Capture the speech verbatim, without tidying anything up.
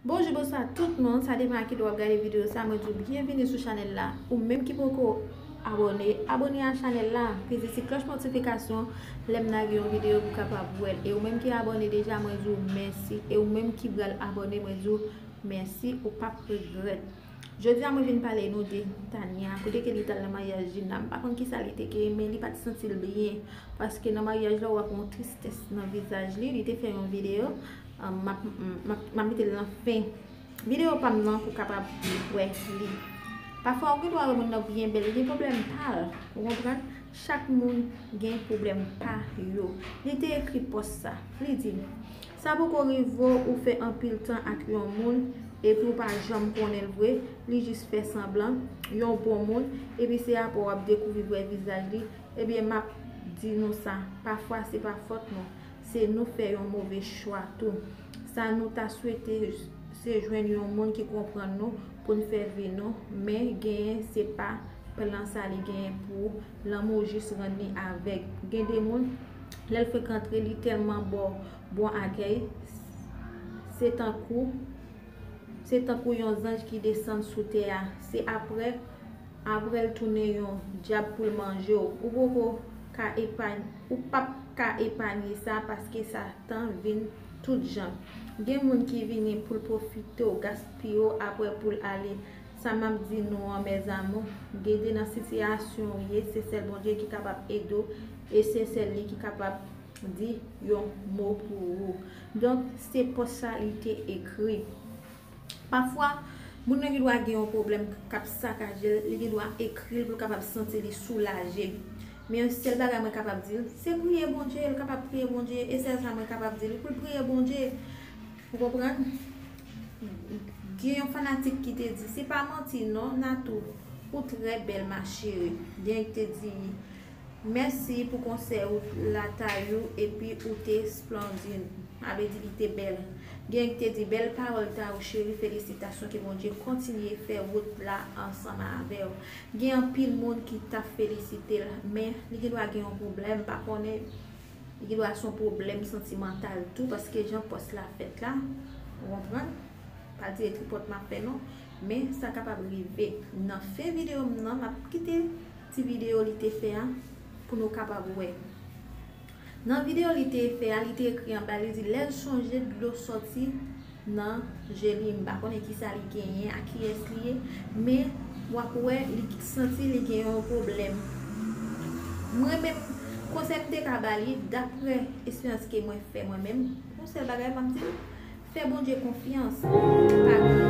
Bonjou, bonswa tout moun, sa depann a ki lè w ap gade videyo sa, mwen di w byenvini sou chanèl la. Ou menm ki poko abòne, abòne a chanèl la, peze ti klòch notifikasyon, lè m lage yon videyo pou w kapab wè l. E ou menm ki abòne deja, mwen di w mèsi. E ou menm ki pral abòne, mwen di w mèsi, ou p ap regrèt. Jodi a mwen vin pale nou de Tania, kote ke li t al nan maryaj Gina. M pa konn kisa li te genyen, men li pa t santi l byen. Paske nan maryaj la, w ap wè yon tristès nan vizaj li. Li te fè yon videyo, um, m ap, m ap, m ap mete l nan fen videyo pa m nan pou w kapab wè li. Pafwa, ou gen dwa wè moun nan byen bèl, li gen pwoblèm pa l. Ou konprann? Chak moun gen pwoblèm pa yo. Li te ekri pòs sa. Li di, sa poko rive w ou fè anpil tan ak yon moun, epi w pa janm konnen l vre, li jis fè sanblan, yon bon moun, epi se apre w ap dekouvri vrè vizaj li. Ebyen, m ap di nou sa, pafwa se pa fòt nou, se nou fè yon move chwa tou. Sa nou ta swete, se jwenn yon moun ki konprann nou pou n fè vi nou, men genyen se pa plan sa li genyen pou ou, lanmou jis rann li avèg. Gen de moun, lè l frekante, li tèlman ba w bon akèy, se tankou, se tankou yon zanj ki desann sou tè a. Se apre, apre l tounen yon dyab pou l manje w. Ou poko ka epanye, ou p ap ka epanye sa paske Satan vin tout jan. Gen moun ki vini pou l pwofite w, gaspiye w, apre pou l ale. Sa m ap di nou an, mes amours, gede nan sitiyasyon w ye, se sèl Bondye ki kapab ede w, e se sèl li ki kapab di yon mo pou ou. Donk, se pòs sa li te ekri. Pafwa, moun nan gen dwa gen yon pwoblèm k ap sakaje l, li gen dwa ekri l pou l kapab santi li soulaje. Men yon sèl bagay mwen kapab di l, se priye Bondye, l kapab priye Bondye, e sèl sa mwen kapab di l, pou l priye Bondye. Ou konprann? Gen yon fanatik ki te di, se pa manti non, Natou, ou trè bèl ma chérie. Gen ki te di, mèsi pou konsèy ou, Latayou, epi ou te splendid. Sa vle di li te bèl. Gen ki te di, bèl pawòl Tayou cheri, felisitasyon, ke Bondye kontinye fè wout la ansanm avè w. Gen anpil moun ki t ap felisite l, men li gen dwa gen yon pwoblèm, m pa konnen. Li gen dwa se yon pwoblèm santimantal tou, paske jan pòs la fèt la, ou konprann? Pa di ekri pòt m ap fè non, men sa kapab rive. Nan fen videyo m nan, m ap kite ti videyo li te fè a pou nou kapab wè. Nan videyo li te fè a, li te ekri anba, li di, lè l sonje, dlo sòti nan je li. M pa konnen kisa li genyen, a kiyès li ye, men w ap wè li santi li gen yon pwoblèm. Mwen menm, konsèy m te ka ba li, daprè esperyans ke mwen fè mwen menm, yon sèl bagay m ap di l, fè Bondye konfyans, pa gen